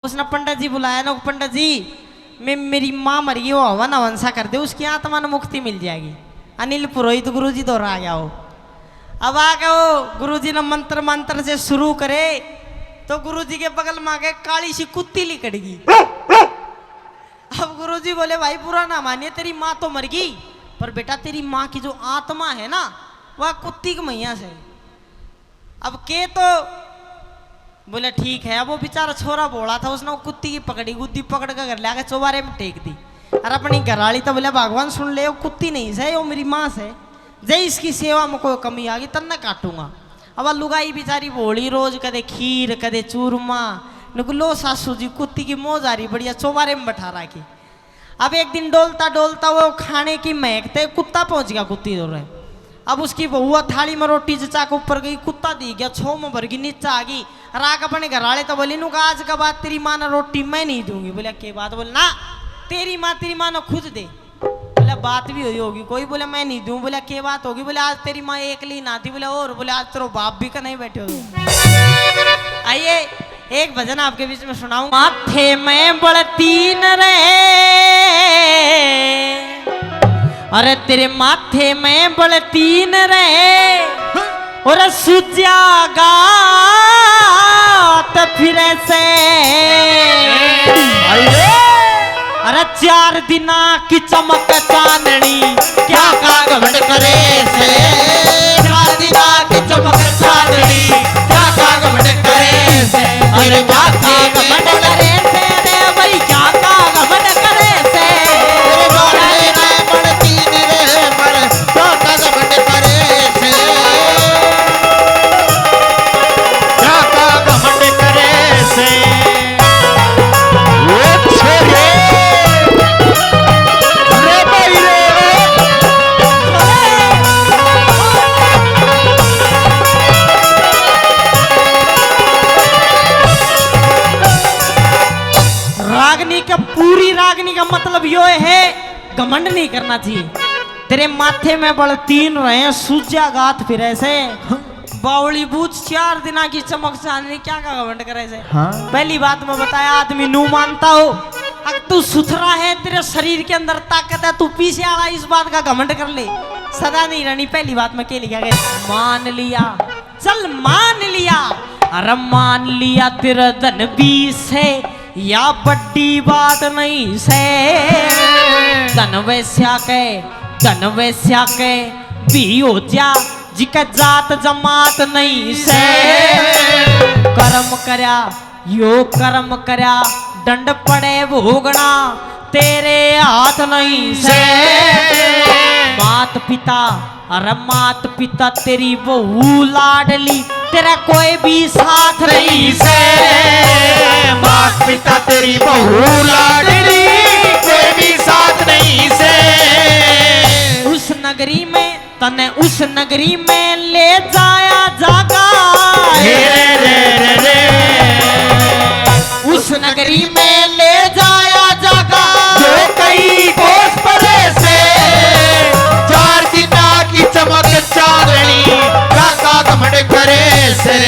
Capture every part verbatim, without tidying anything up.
उसने पंडित जी बुलाया ना, "पंडित जी, मैं, मेरी माँ मर गई, वो हवन हवन सा कर दे, उसकी आत्मा ने मुक्ति मिल जाएगी।" अनिल पुरोहित गुरु जी दौरा आ गया हो। अब आके वो गुरु जी ने मंत्र मंत्र से शुरू करे तो गुरु जी के बगल में आके काली सी कुत्ती लिकड़ गई। अब गुरु जी बोले, "भाई, बुरा ना मानिए, तेरी माँ तो मर गई, पर बेटा, तेरी माँ की जो आत्मा है ना, वह कुत्ती की मैया से।" अब के तो बोले, "ठीक है।" अब वो बेचारा छोरा भोला था, उसने वो कुत्ती की पकड़ी, गुद्दी पकड़ के घर ले आके चौबारे में टेक दी। और अपनी घरवाली तो बोले, "भगवान सुन ले, वो कुत्ती नहीं से, वो मेरी माँ से। जय इसकी सेवा में कोई कमी आ गई, तन्ने काटूंगा।" अब वो लुगाई बेचारी भोली, रोज कदे खीर, कदे चूरमा, नुकलो सासू जी कुत्ती की मौज आ रही, बढ़िया चौबारे में बैठा रखी। अब एक दिन डोलता डोलता वो खाने की महकते कुत्ता पहुंच गया कुत्ती धोरे। अब उसकी बहू थाली में रोटी जचा के ऊपर गई, कुत्ता दी गया, छो में भर गई, नीचे आ गई। राग अपने घर वाले तो बोली, "नुका आज के बाद तेरी माँ ने रोटी मैं नहीं दूंगी।" बोले, "के बात?" बोले, "ना, तेरी माँ, तेरी माँ ने खुद दे।" बोले, "बात भी हुई होगी कोई।" बोले, "मैं नहीं दूं।" बोले, "के बात होगी?" बोले, "आज तेरी माँ एकली ना थी।" बोले, "और?" बोले, "आज तेरो बाप भी कने बैठे हो।" आइए, एक भजन आपके बीच में सुनाऊं। माथे में बल तीन रे, अरे तेरे माथे में बल तीन रे, और सूजा गात फिरे से। अरे चार दिना की चमक चांदनी, क्या का घमंड करे से। चार दिना की चमक चांदनी, क्या का घमंड करे से। अरे क्या का घमंड करे से रे भाई, क्या का घमंड करे से। अरे बाप रे, मैं बड़ तीन रे, पर क्या का घमंड करे से। क्या का घमंड करे से। ओ छोरे। अरे भाई रे। रागनी का, पूरी रागनी का मतलब यो है, घमंड नहीं करना चाहिए। तेरे माथे में बल तीन रहे, सूजा गात फिरे से। बावली बूझ, चार दिना की चमक चांदनी, क्या का घमंड करे से। हाँ। पहली बात मैं बताया, आदमी नू मानता हो, अगर तू सुथरा है, तेरे शरीर के अंदर ताकत है, तू पीछे आला इस बात का घमंड कर ले, सदा नहीं रहनी। पहली बात मैं के लिखा गया, मान लिया, चल मान लिया, अरे मान लिया तेरा धन भी से, या बड़ी बात नहीं से। धन वैस्या के, धन वैस्या के भी हो जा, जिके जात जमात नहीं से। कर्म करया, यो कर्म करया, डंड पड़े भोगना तेरे हाथ नहीं से। मात पिता, अरे मात पिता तेरी बहू लाडली, तेरा कोई भी साथ नहीं से। मात पिता तेरी बहू लाडली, कोई भी साथ नहीं से। उस नगरी में तने उस नगरी में ले जाया जागा। रे रे रे रे। उस नगरी में ले जाया जागा। जो कई कोस परे से, चार दिना की चमक चांदनी, काका घमंड करे से।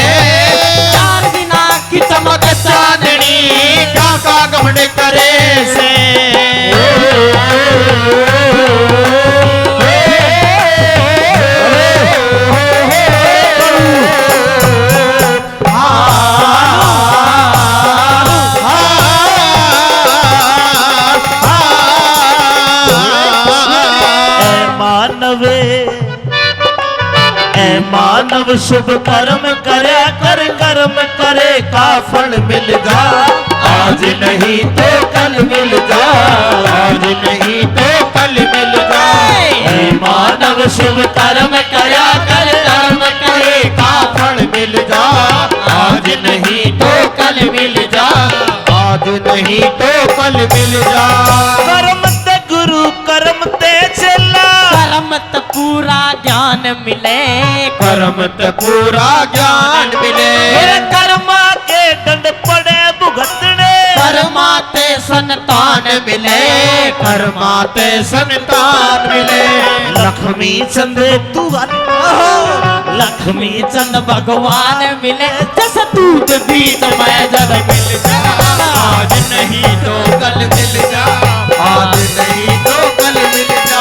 चार दिना की चमक चांदनी, काका घमंड करे से। मानव ए मानव शुभ कर्म करया कर, कर्म करे का फल मिल जा। आज नहीं तो कल मिल जा, आज नहीं तो कल मिल जा। ए मानव शुभ कर्म करया कर, कर्म करे का फल मिल जा। आज नहीं तो कल मिल जा, आज नहीं तो कल मिल जा। कर्म ते गुरु कर्म ते चेला। कर्म ते पूरा ज्ञान मिले। कर्म ते पूरा ज्ञान मिले। मेरे कर्मा के डंड पड़े भुगतने। कर्मा ते संतान मिले। कर्मा ते संतान मिले। लक्ष्मी चंद तू अन-, ओहो, लक्ष्मी चंद भगवान मिले, जस दूत बीच में जल मिल जा। आज नहीं तो कल मिल जा, आज नहीं तो कल मिल जा।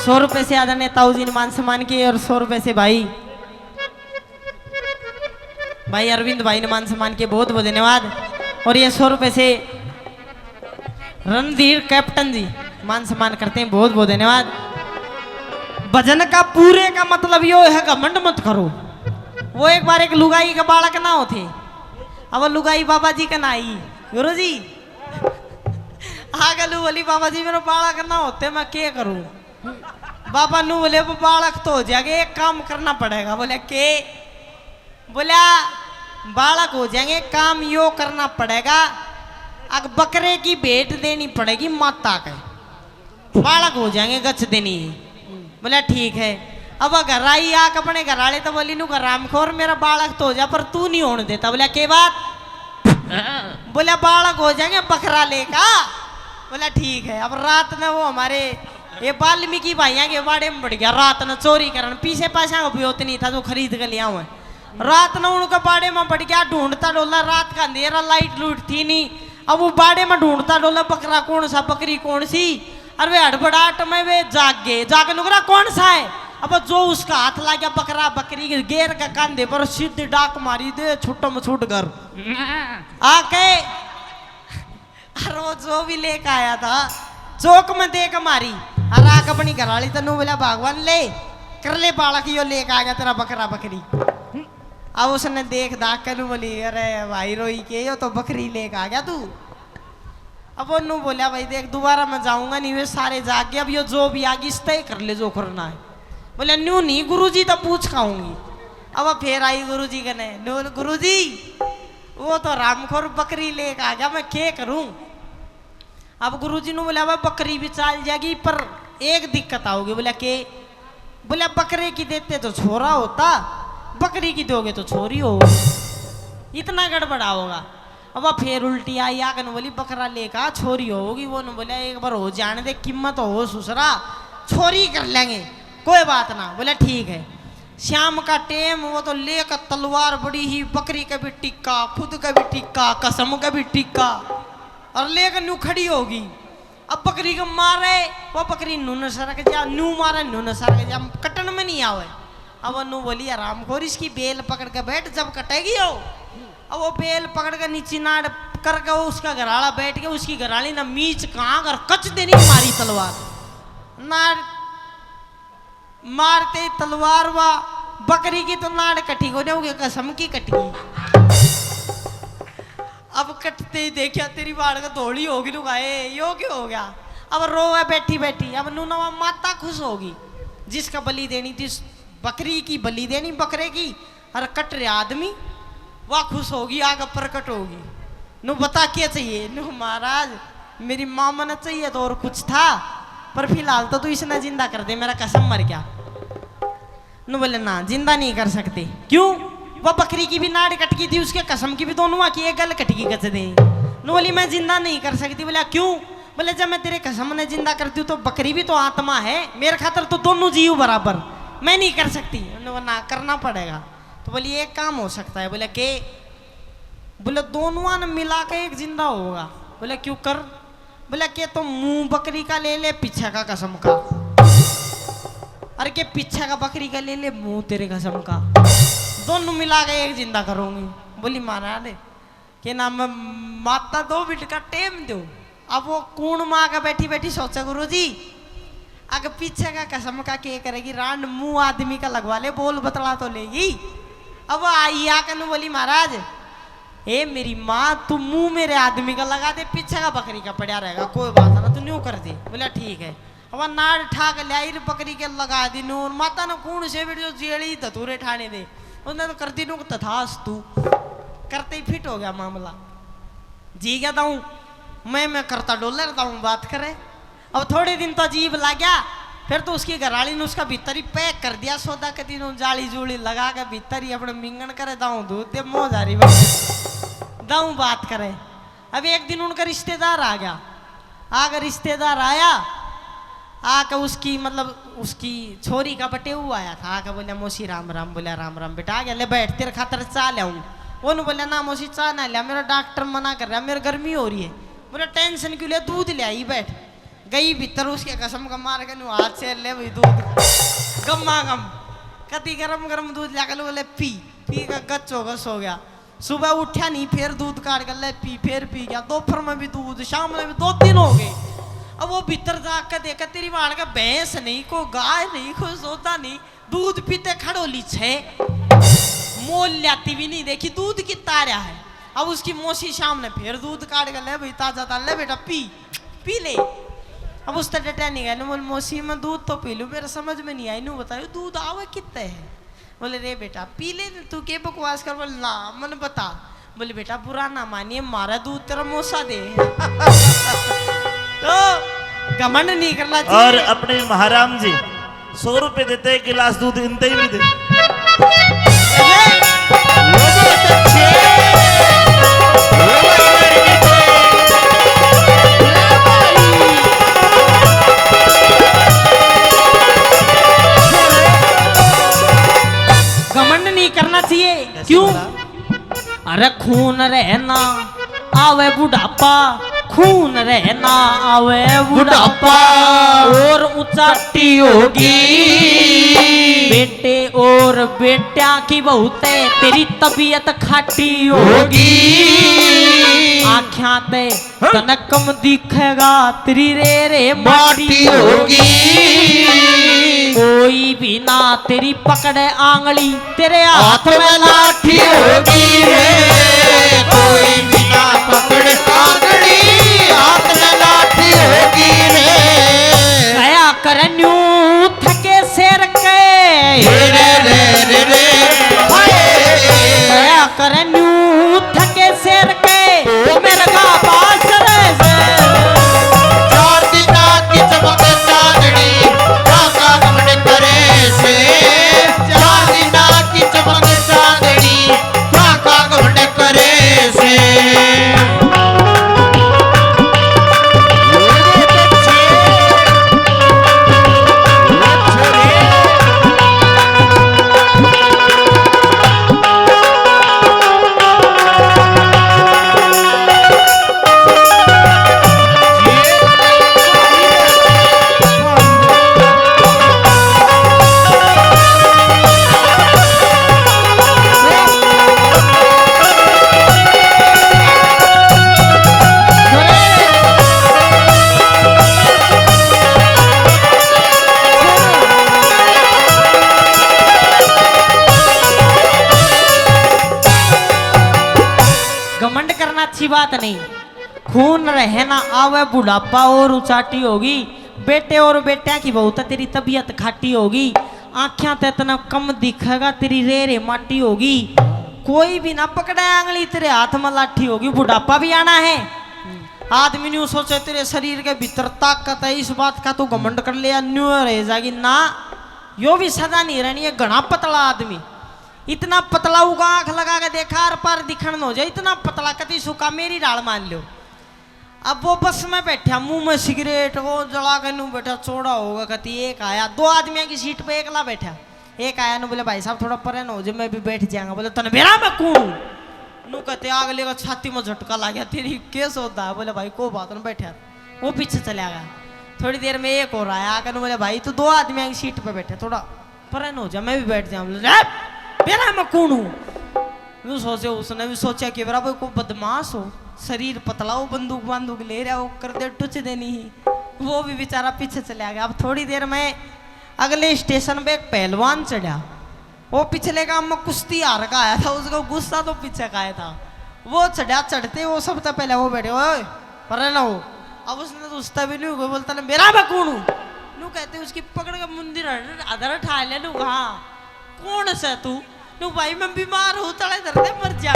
सौ रुपए से आदरणीय ताऊ जी ने मान सम्मान किए और सौ रुपए से भाई, भाई अरविंद भाई ने मान सम्मान किए, बहुत बहुत धन्यवाद। और ये सौ रुपए से रणधीर कैप्टन जी मान सम्मान करते हैं, बहुत बहुत धन्यवाद। भजन का पूरे का मतलब यो है, घमंड मत करो। वो एक बार एक लुगाई के बालक ना होते, अब वो लुगाई बाबा जी का ना आई, गुरु जी आगे लू बोली, बाबा जी मेरा बालक ना होते, मैं क्या करूं? बाबा नू बोले, वो बालक तो हो जाएगा, एक काम करना पड़ेगा। बोले, के? बोला, बालक हो जाएंगे, काम यो करना पड़ेगा, अग बकरे की भेंट देनी पड़ेगी माता के, बालक हो जाएंगे, गच देनी। बोला, ठीक है। अब घर आई आके अपने घर वाले तो बोली, नू घर रामखोर, मेरा बालक तो हो जा, पर तू नहीं होने देता। बोला, के बात? बोला, बालक हो जाएंगे बकरा लेका। बोला, ठीक है। अब रात में वो हमारे ये वाल्मीकि भाइयां के बाड़े में बढ़ गया, रात में चोरी करन, पीछे पैसा का भी होते नहीं था जो खरीद के ले आवे। रात में उनके बाड़े में बढ़ गया, ढूंढता डोला, रात का अंधेरा, लाइट लूट थी नहीं। अब वो बाड़े में ढूंढता डोला, बकरा कौन सा, बकरी कौन सी। अरे वे हड़बड़ाहट में वे जाग गए, जाके नुकरा कौन सा है। अब जो उसका हाथ ला गया बकरा, बकरी गेर के कांधे पर सीधी डाक मारी दे, छुट्टम छुट घर आके। अरे वो जो भी लेके आया था, चौक में देख मारी। अरे आके अपनी घरवाली तनु बोला, भगवान ले, कर ले बालक, यो लेके आ गया तेरा बकरा बकरी। अब उसने देख दाख के नू बोली, अरे भाई रोई के, यो तो बकरी लेके आ गया तू। अब वो नू बोला, भाई देख, दोबारा मैं जाऊंगा नहीं, वे सारे जाग गए, अब यो जो भी आगी, इसते ही कर ले जो करना है। बोले, न्यू नहीं गुरुजी, तो पूछ खाऊंगी। अब फिर आई गुरुजी कने, नू बोले, गुरुजी, वो तो रामखोर बकरी लेके आ गया, मैं के करूं? अब गुरुजी ने बोला, "वह बकरी भी चाल जाएगी, पर एक दिक्कत आओगी।" बोला, "के?" बोला, "बकरे की देते तो छोरा होता, बकरी की दोगे तो छोरी हो, इतना गड़बड़ा होगा।" अब वह फिर उल्टी आई, आगन बोली, "बकरा लेकर छोरी होगी।" वो ने बोला, "एक बार हो जाने दे, कीमत हो सुसरा, छोरी कर लेंगे, कोई बात ना।" बोला, "ठीक है।" शाम का टेम वो तो लेकर तलवार बड़ी ही, बकरी का भी टिक्का, खुद का भी टिक्का, कसम का भी टिक्का, और लेकर न्यू खड़ी होगी। अब बकरी को मारे, वो बकरी न्यू न सरक जा, न्यू मारे, न्यू न सरक जा, कटन में नहीं आवे। अब वो न्यू बोली, "हरामखोर, इसकी बेल पकड़ के बैठ, जब कटेगी हो।" अब वो बेल पकड़ के नीचे नाड़ करके वो उसका घराला बैठ के, उसकी घराली ने मीच कांग और कच देनी मारी तलवार। नाड़ मारते ही तलवार वा बकरी की तो नाड़ कटी को नहीं, कसम की कट गई। अब कटते ही देखा, तेरी बाड़ का धोली होगी लुगाए, यो क्यों हो गया? अब रोवे बैठी बैठी। अब नूना वा माता खुश होगी, जिसका बलि देनी थी बकरी की, बलि देनी बकरे की, और कट रहा आदमी, वह खुश होगी, आगे प्रकट होगी। नु बता क्या चाहिए? नु महाराज, मेरी माँ मने चाहिए तो और कुछ था, पर फिलहाल तो तू इसने जिंदा कर दे, मेरा कसम मर गया। नु बोले, "ना, जिंदा नहीं कर सकते।" "क्यों?" "वह बकरी की भी नाड़ कट गई थी, उसके कसम की भी दोनों की एक गल कट गई, कच दे।" नु बोली, "मैं जिंदा नहीं कर सकती।" बोला, "क्यों?" बोले, "जब मैं तेरे कसम ने जिंदा करती हूँ तो बकरी भी तो आत्मा है, मेरे खातर तो दोनों जीव बराबर, मैं नहीं कर सकती।" उन्होंने बोला, "ना, करना पड़ेगा।" तो बोली, "एक काम हो सकता है।" बोले, "के?" बोले, "दोनों ने मिला के एक जिंदा होगा।" बोले, "क्यों कर?" बोले, "के तो मुंह बकरी का ले ले, पीछे का कसम का, अरे के पीछे का बकरी का ले ले, मुंह तेरे कसम का, दोनों मिला के एक जिंदा करूंगी।" बोली, "महाराज, के नाम है, माता दो मिनट का टेम दो।" अब वो कूण माँ के बैठी बैठी सोचे, "गुरु जी, अगर पीछे का कसम का के करेगी, रांड मुंह आदमी का लगवा ले, बोल बतला तो लेगी।" अब वो आई आके नु बोली, "महाराज, ए मेरी माँ, तू मुंह मेरे आदमी का लगा दे, पीछे का बकरी का पड़ा रहेगा, कोई बात ना, तू न्यू कर दे।" बोला, "ठीक है।" अब नाड़ ठा के ल्याई रे बकरी के लगा दी नूर। माता ने कौन से बेटे जो जेली धतूरे ठाने दे, उसने तो कर दी नू तथास्तु, करते ही फिट हो गया मामला। जी क्या दाऊं, मैं, मैं करता डोलर दाऊं बात करे। अब थोड़े दिन तो अजीब लाग्या, फिर तो उसकी घरवाली ने उसका भीतर ही पैक कर दिया सौदा, कदी नु जाली जूली लगा के भीतर ही अपने मिंगन करे, दाऊं दूध दे, मौज आ रही बस, दाऊं बात करे। अब एक दिन उनका रिश्तेदार आ गया, आके रिश्तेदार आया, आके उसकी, मतलब, उसकी छोरी का बटेऊ आया था, आके बोला, "मौसी राम राम।" बोला, "राम राम बेटा।" आ गया, "ले बैठ, तेरे खातर चाय ले आऊं।" उन्होंने बोला, "ना मौसी, चाय ना लिया, मेरा डॉक्टर मना कर रहा, मेरे गर्मी हो रही है।" बोला, "टेंशन क्यों ले, दूध ले आई, बैठ।" गई भीतर, उसके कसम का मार के नु हाथ से ले भाई दूध, गम्मा गम, कदी गरम गरम दूध लिया के लो, बोले, "पी।" पी का गच्चो गस हो गया। सुबह उठा नहीं, फिर दूध काट के ले पी, फिर पी गया। दोपहर में भी दूध, शाम में भी, दो दिन हो गए। अब वो भीतर जाके देखे, तेरी मार के भैंस नहीं, को गाय नहीं, को जोता नहीं, दूध पीते खड़ोली छे, मोल लाती भी नहीं, देखी दूध कितना आ रहा है। अब उसकी मौसी शाम ने फिर दूध काट के ले भाई, ताजा ताजा, ले बेटा पी, पी ले। अब उस तरह डटा नहीं गया, बोल, "मौसी, मैं दूध तो पी लूँ, मेरे समझ में नहीं आई, नू बताओ दूध आवे कितने है?" बोले, "रे बेटा, पी ले, तू के बकवास कर।" बोले, "ना, मन बता।" बोले, "बेटा, बुरा ना मानिए, मारा दूध तेरा मौसा दे।" तो घमंड नहीं करना चाहिए। और अपने महाराम जी सौ रुपए देते, एक गिलास दूध इनते ही नहीं दे। घमंड नहीं करना चाहिए। कैसे क्यों? भला? अरे खून रहना आवे बुढ़ापा, खून रहना आवे बुढ़ापा, बुढ़ापा। और ऊंचाटी होगी। बेटे और बेटियां की बहुत है, तेरी तबीयत खाटी होगी। होगी। आख्यां ते हाँ। तने कम दिखेगा, तेरी रे रे माटी माटी होगी। होगी। कोई भी ना तेरी पकड़े आंगली, तेरे हाथ हाथ में में लाठी होगी रे। कोई भी ना पकड़े आंगली, हाथ में लाठी होगी रे। गया कर न्यू थके शेर के। रे रे रे रे रे। हाय। गया कर न्यू थके शेर के। ओ मेरे का बास रे से। चार दिना की चमक चांदनी, काका घमंड करे से। चार दिना की चमक चांदनी, काका घमंड करे से। घमंड करना अच्छी बात नहीं। खून रहे ना आवे बुढ़ापा और उचाटी होगी। बेटे और बेटियां की बहुत तेरी तबीयत खाटी होगी। आँख्यां ते इतना कम दिखेगा, तेरी रे रे माटी होगी। कोई भी ना पकड़े आंगली, तेरे हाथ में लाठी होगी। बुढ़ापा भी आना है। आदमी न्यू सोचे, तेरे शरीर के भीतर ताकत है, इस बात का तू घमंड कर ले या न्यू रह जाएगी ना। यो भी सदा नहीं रहनी है। घना पतला आदमी, इतना पतला होगा, आंख लगा के देखा, आर पार दिखण न हो जाए, इतना पतला, कति सुखा मेरी ढाल मान लो। अब वो बस में बैठा, मुंह में सिगरेट, वो जला के न्यू बैठा, चौड़ा होगा, कति एक आया, दो आदमियों की सीट पे एकला बैठा। एक आया, नु बोले, "भाई साहब, थोड़ा परे न हो जाए, मैं भी बैठ जाऊंगा।" बोले, "तने बेरा मैं कौन हूँ?" नु कहते, अगले का छाती में झटका लग गया, "तेरी के सौदा है?" बोले, "भाई, को बात न, बैठा।" वो पीछे चला गया। थोड़ी देर में एक और आया, आकर बोले, "भाई, तू दो आदमियों की सीट पे बैठे, थोड़ा परे न हो जा, मैं भी बैठ जाऊं।" बोले, "रे, बेरा मैं कौन हूँ?" यूं सोचे, उसने भी सोचा कि बराबर को बदमाश हो, शरीर पतला हो, बंदूक बंदूक ले रहा हो, कर दे टुच देनी ही। वो भी बेचारा पीछे चला गया। अब थोड़ी देर में अगले स्टेशन पे एक पहलवान चढ़ा। वो पिछले काम में कुश्ती हार का आया था, उसको गुस्सा तो पीछे का आया था। वो चढ़ा, चढ़ते वो सबसे पहले वो बैठे, "ओए, परे ना हो।" अब उसने तो उसका भी नहीं हुआ, बोलता ना, "मेरा मैं कौन हूँ?" नु कहते उसकी पकड़ के मुंडी अधर ठा ले, नु कहा, "कौन से तू?" नु, "भाई, मैं बीमार हूँ, तले धर दे, मर जा।"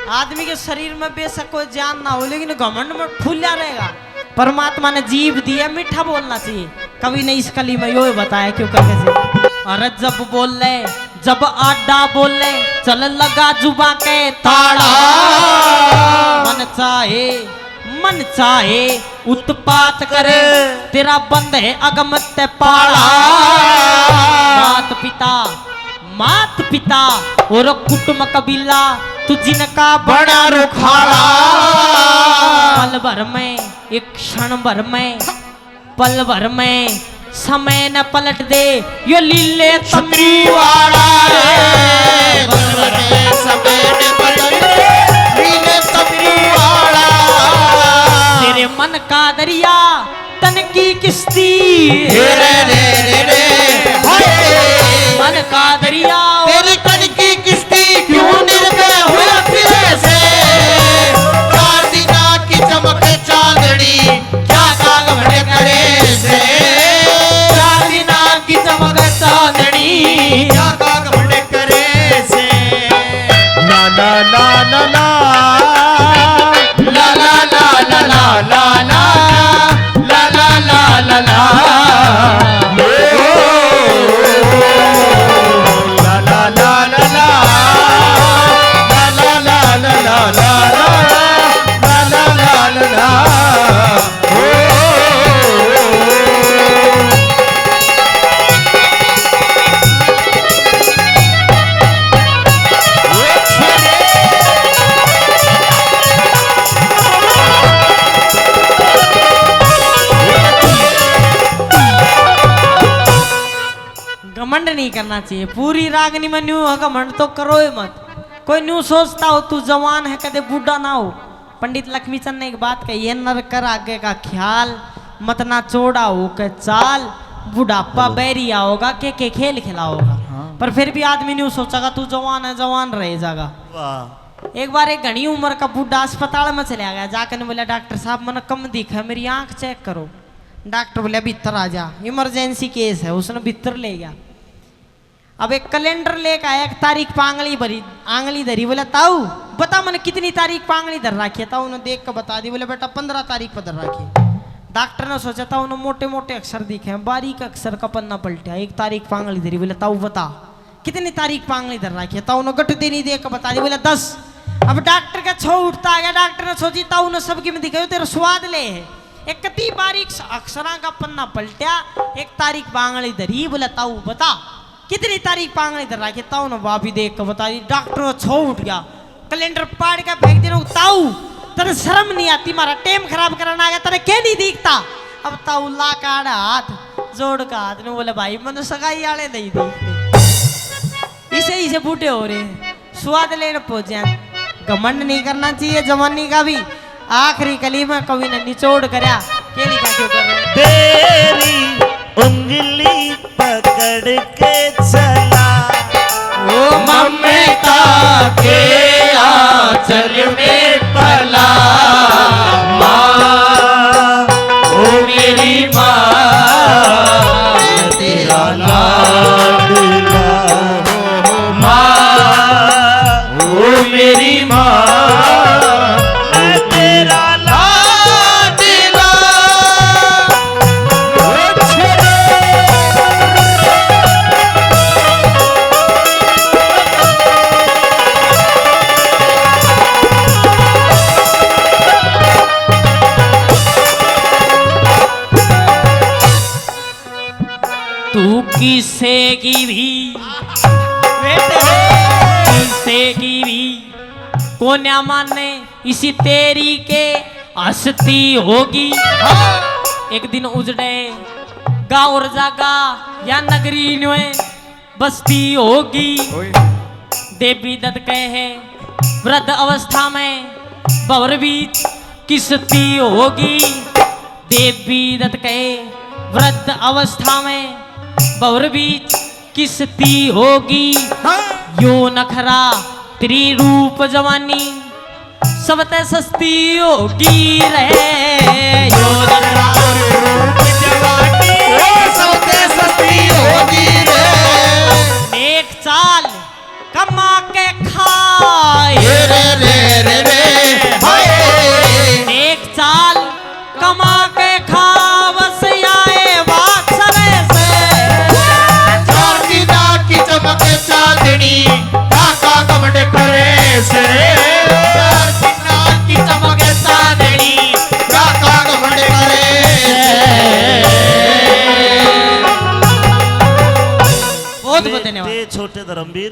आदमी के शरीर में बेशक कोई जान ना हो, लेकिन घमंड में फूला रहेगा। परमात्मा ने जीभ दी है, मीठा बोलना चाहिए। कवि ने इस कली में यो बताया क्यों, कैसे? अरे जब बोले, जब आडा बोले, चल लगा जुबा के ताला। मन चाहे, मन चाहे उत्पात करे, तेरा बंद है अगमत पाला। मात पिता, मात पिता और कुटुम कबीला, तू जिनका बड़ा रुखाला। पल भर में, एक क्षण भर में, पल भर में समय न पलट दे, यो लीले छतरी वाला है। पल भर में समय न पलट दे, लीले छतरी वाला। तेरे मन का दरिया, तन की किश्ती। रे रे रे रे, हाय। मन का दरिया, तेरे तन की किश्ती क्यों निरखे हुए फिरे से? चार दिना की चमक चांदनी, क्या कागमन करे से? चार दिना की चमक चांदनी, क्या कागमन करे से? ला ला ला ला ला। ला ला ला ला ला ला ला। ला ला ला ला ला। ओ, ला ला ला ला ला। ला ला ला ला ला ला। ला ला ला ला ला। ओ, ओ, ओ, ओ। घमंड नहीं करना चाहिए। पूरी रागनी में न्यू है, घमंड तो करो ही मत। कोई न्यू सोचता हो तू जवान है, कदे बूढ़ा ना हो। पंडित लक्ष्मीचंद ने एक बात कही है, "नर कर आगे का ख्याल, मत ना चौड़ा हो के चाल, बुढ़ापा बैरी आओगा, के के खेल खिलाओगा।" हाँ। पर फिर भी आदमी न्यू सोचेगा, "तू जवान है, जवान रह जाएगा।" वाह। एक बार एक घनी उम्र का बूढ़ा अस्पताल में चला गया, जाकर ने बोला, "डॉक्टर साहब, मने कम दिखे, मेरी आंख चेक करो।" डॉक्टर बोले, "भीतर आ जा, इमरजेंसी केस है।" उसने भीतर ले गया। अब एक कैलेंडर लेके आया, एक तारीख पर आंगली भरी, आंगली धरी, बोला, "ताऊ, बता, मैंने कितनी तारीख पर आंगली धर रखी है?" ताऊ ने देख के बता दी, बोले, "बेटा, पन्द्रह तारीख पर धर रखी है।" डॉक्टर ने सोचा, ताऊ ने मोटे मोटे अक्षर दिखे हैं, बारीक अक्षर का पन्ना पलटा, एक तारीख पर आंगली धरी, बोले, "ताऊ, बता, कितनी तारीख पर आंगली धर रखी है?" ताऊ ने गट देनी देख के बता दी, बोले, "दस।" अब डॉक्टर का छो उठता आ गया, डॉक्टर ने सोची, ताऊ ने सबकी में दिखायो, तेरा स्वाद ले है। एक कती बारीक अक्षरां का पन्ना पलटा, एक तारीख पर आंगली धरी, बोले, "ताऊ, बता, कितनी तारीख पर आंगली धर रखी है?" ताऊ ने वापी देख के बता दी। डॉक्टर को छो उठ गया, कैलेंडर पाड़ के फेंक देना। "ताऊ, तने शर्म नहीं आती, मारा टेम खराब कराना आ गया, तने के नहीं दिखता?" अब ताऊ ला काड़ हाथ, जोड़ का हाथ ने बोले, "भाई, मने सगाई आले नहीं दिखते, इसे, इसे बूढ़े हो रहे हैं।" स्वाद लेन पहुंचे। घमंड नहीं करना चाहिए जवानी का भी। आखिरी कली में कवि ने निचोड़ करया, के लिखा क्यों कर रहे? तेरी उंगली पकड़ के चला, ओ ममता के आंचल में पला। माँ, ओ मेरी माँ, तेरा लाडला। माँ, ओ मेरी माँ, मैं तेरा लाडला। ओ छेड़े। तू किसे की भी, किसे की भी कोन्या माने, इसी तेरी के हस्ती होगी। एक दिन उजड़े गाँव और जागा या नगरी में बस्ती होगी। ओए। देवी दत्त कहे वृद्ध अवस्था में भंवर बीच किस्ती होगी। देवी दत्त कहे वृद्ध अवस्था में भंवर बीच किस्ती होगी। हाँ। यो नखरा तेरी रूप जवानी सबते सस्ती होगी रे। यो नखरा तेरी रूप जवानी सबते सस्ती होगी रे। नेक चाल कमा के खाए। रे रे रे रे, हाय। नेक चाल कमा के खा, बस आए बात बहुत बहुत धन्यवाद। ते छोटे धर्मवीर,